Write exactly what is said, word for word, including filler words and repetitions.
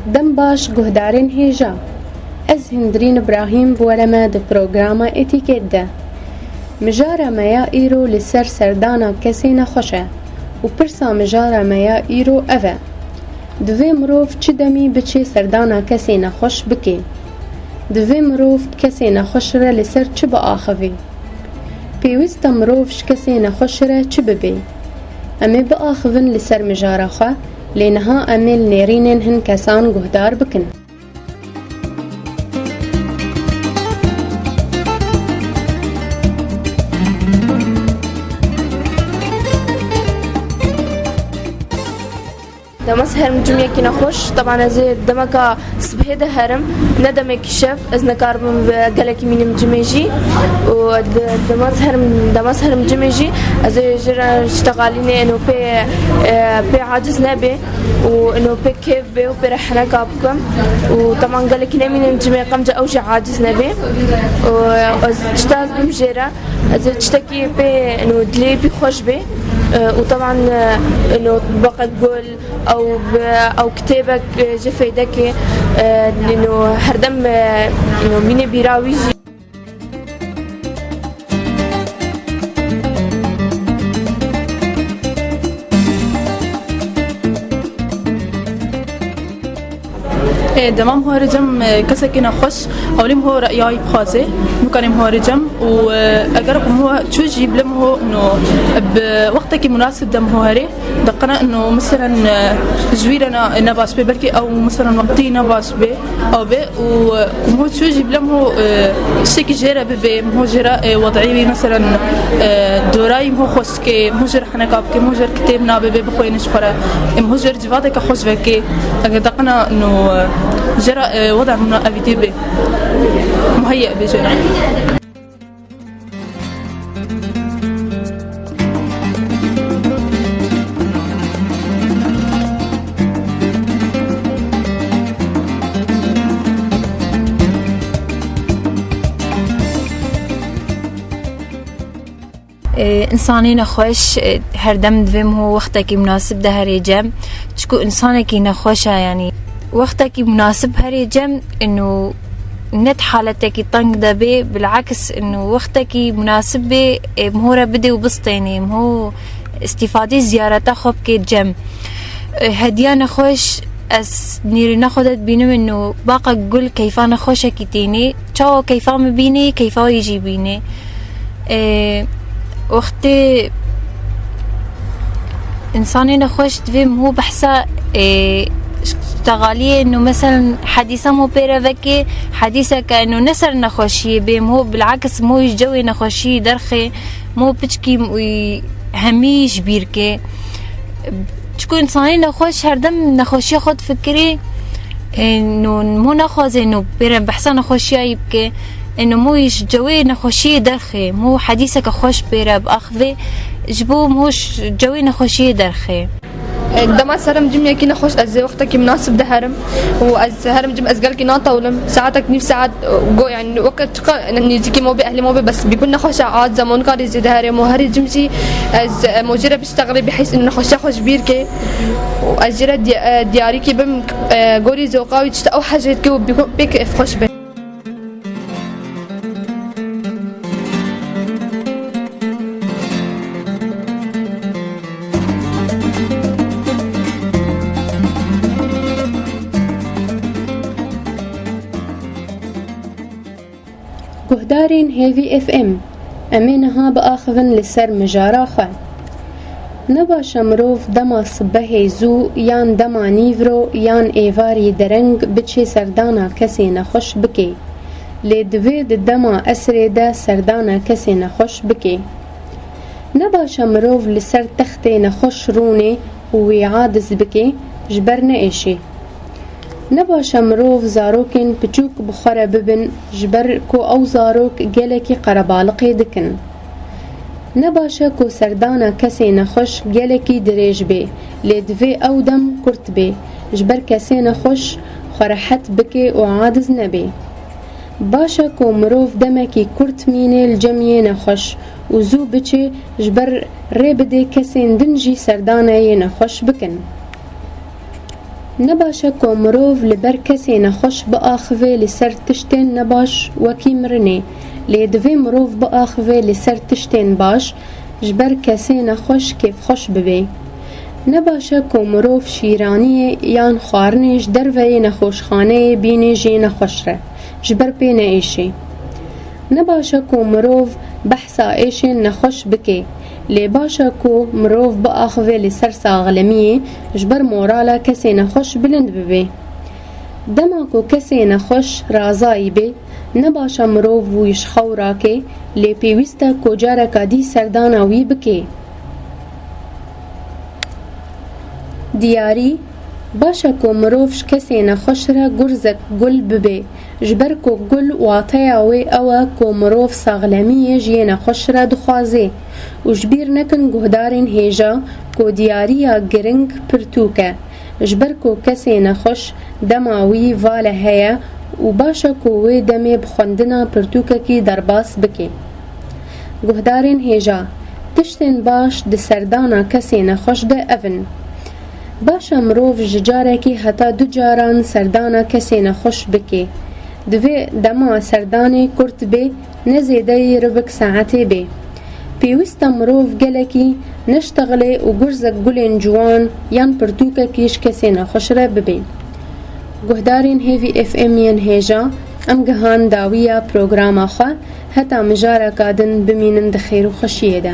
Dem baş guhdarên hêja. Ez Hindrîn Îbrahîm bi we re me di programa Etîket de. Mijara me ya îro li ser serdana kesê nexweş e û pirsa mijara me ya îro ev e. Divê mirov çi demî biçê serdana kesê nexweş bike? Divê mirov bi kesê nexweş re li ser çi biaxivê? Pêwîst e mirov ji kesê nexweş re çi bibe? Em ê biaxivin li ser mijara xwe, lê niha em ê li nêrînên hin kesan guhdar bikin. Dema ez herim cimyekî nexweş, teban ez ê demeka sibhê de herim, ne demekî şev, ez nikaribim ve gelekî mînim cimê jî. Û de-, dema ez herim, dema ez herim cimê jî, ez ê ji re ştexalînê eno pê, e, pê aciz nebê û eno pê kêf bê û pê re heneka bikim. Û teban gelekî nemînim cimê qemce ew jî aciz nebê. Û ez çita ez bim jê re, ez ê tiştekî pê, eno dilê pî xweş bê. E, û teban, e, eno beqek gul, ew bi, ew kitêbek, e, ji fêdekê, e, eno herdem, e, eno mînê bîra wî jî. Ê, dema min ho herê cem, e, kesekî nexweş, ewlî min ho re'ya wî bixwaze, nûka min ho herê cem û, e, eger min ho çû jî, bila min ho no bi wextekî munasib de min ho herê, deqena no, meselen, e, ji wî re ne, ne baş bê, belkî ew, meselen, wextî ne baş bê, ew bê û, e, min ho çû jî, bila min ho, e, tiştekî jê re bibe, min ho jê re, e, wed'î wî, meselen, e, dorayî min ho xweş ke, min ho jê re heneka bike, min ho jê re kitêb nabe bê bixwêne ji xwe re. Em ho jê re civakeke xweş veke. Eger deqena no, e, jê re, e, weda min evîtê bê. Muheyye bê jê re. Ê, însanê nexweş, ê, herdem divê min ho wextekî munasib de herê cem. Çiku însanekî nexweş e, yanî wextekî munasib herê cem, ino ne di haletekî teng de bê, bil'eks, ino wextekî munasib bê, ê, min ho re bidê û bistênê, min ho îstîfadê ziyareta xwe bikê cem. Ê, hediya nexweş, ez nêrîna xwe de dibînim, ino baqa gul keyfa nexweşekî tînê. Çawa keyfa min bînê, keyfa wî jî bînê. Ê, wextê însanê nexweş divê min ho behsa, ê, ştexaliyê, no meselen hedîsa min ho pê re vekê, hedîseke no ne ser nexweşiyê bê, min ho bil'eks min ho ji cewê nexweşiyê derxê, min ho piçkî wî hemî ji bîr kê. Çiku însanê nexweş herdem nexweşiya xwe difikirê, ê, no, mo naxwaze no pê re behsa nexweşiya yî bike. Ê, no mo yî ji cewê nexweşiyê derxê, mo hedîseke xweş pê re biaxivê, ji bo mo ji cewê nexweşiyê derxê. Ê, dema ez herim cimyekî nexweş, ez ê wextekî munasib de herim û ez herim cim, ez gelkî natewlim. Saetek nîv saet, go, yani weke çiqa nêzîkî mo bê, ehlê mo bê, bes bîkun nexweş e, ad zemonika rê zêde herê mo herê cim jî ez, e, mo jê re biştexilê bihîs û nexweşiya xwe ji bîr kê. Û ez jê re di-, e, diyarîkî bim, e, gorî zewqa wî tişta ew hejê dike û bîkun pê kêfxweş be. Guhdarên Hêvî F M, em ê niha biaxivin li ser mijara xwe. Ne baş e mirov dema sibehê zû yan dema nîvro yan êvarî dereng biçê serdana kesê nexweş bike. Lê divê di dema esrê de serdana kesê nexweş bike. Ne baş e mirov li ser textê nexweş rûnê û wî adiz bike, ji ber neêşê. Ne baş e mirov zarokên piçûk bi xwe re bibin, ji ber ku ew zarok gelekî qerebaliqê dikin. Ne baş e ku serdana kesê nexweş gelekî dirêj bê, lê divê ew dem kurt bê, ji ber kesê nexweş xwe rehet bike û adiz nebe. Baş e ku mirov demekî kurt mîne li cem yê nexweş û zû biçe, ji ber rê bide kesên din jî serdana yê nexweş bikin. Ne baş e ku mirov li ber kesê nexweş biaxive li ser tiştên nebaş wekî mirinê, lê divê mirov biaxive li ser tiştên baş, ji ber kesê nexweş kêfxweş bibe. Ne baş e ku mirov şîraniyê yan xwarinê ji derveyê nexweşxaneyê bîne jê nexweş re, ji ber pê neêşê. Ne baş e ku mirov behsa êşên nexweş bike, lê baş e ku mirov biaxive li ser saxlemiyê, ji ber morala kesê nexweş bilind bibe. Dema ku kesê nexweş razayî bê, ne baş e mirov wî ji xew rake, lê pêwîst e ku careka dî serdana wî bike. Diyarî, baş e ku mirov ji kesê nexweş re gurzek gul bibe, ji ber ku gul wateya wê ew e ku mirov saxlemiyê ji yê nexweş re dixwaze. Û ji bîr nekin guhdarên hêja ku diyariya giring pirtûk e, ji ber ku kesê nexweş dema wî vale heye û baş e ku wê demê bi xwendina pirtûkekî derbas bike. Guhdarên hêja, tiştên baş di serdana kesê nexweş de ev in. Baş e mirov ji carekî heta du caran serdana kesê nexweş bike. Divê dema serdanê kurt bê, ne zêdeyî ribik saetê bê. Pêwîst e mirov gelekî neştexile û gurzek gulên ciwan yan pirtûkekî ji kesê nexweş re bibe. Guhdarên Hêvî F M yên hêja, em gihan dawiya programa xwe, heta mijareka din bimînin di xêr û xweşiyê de.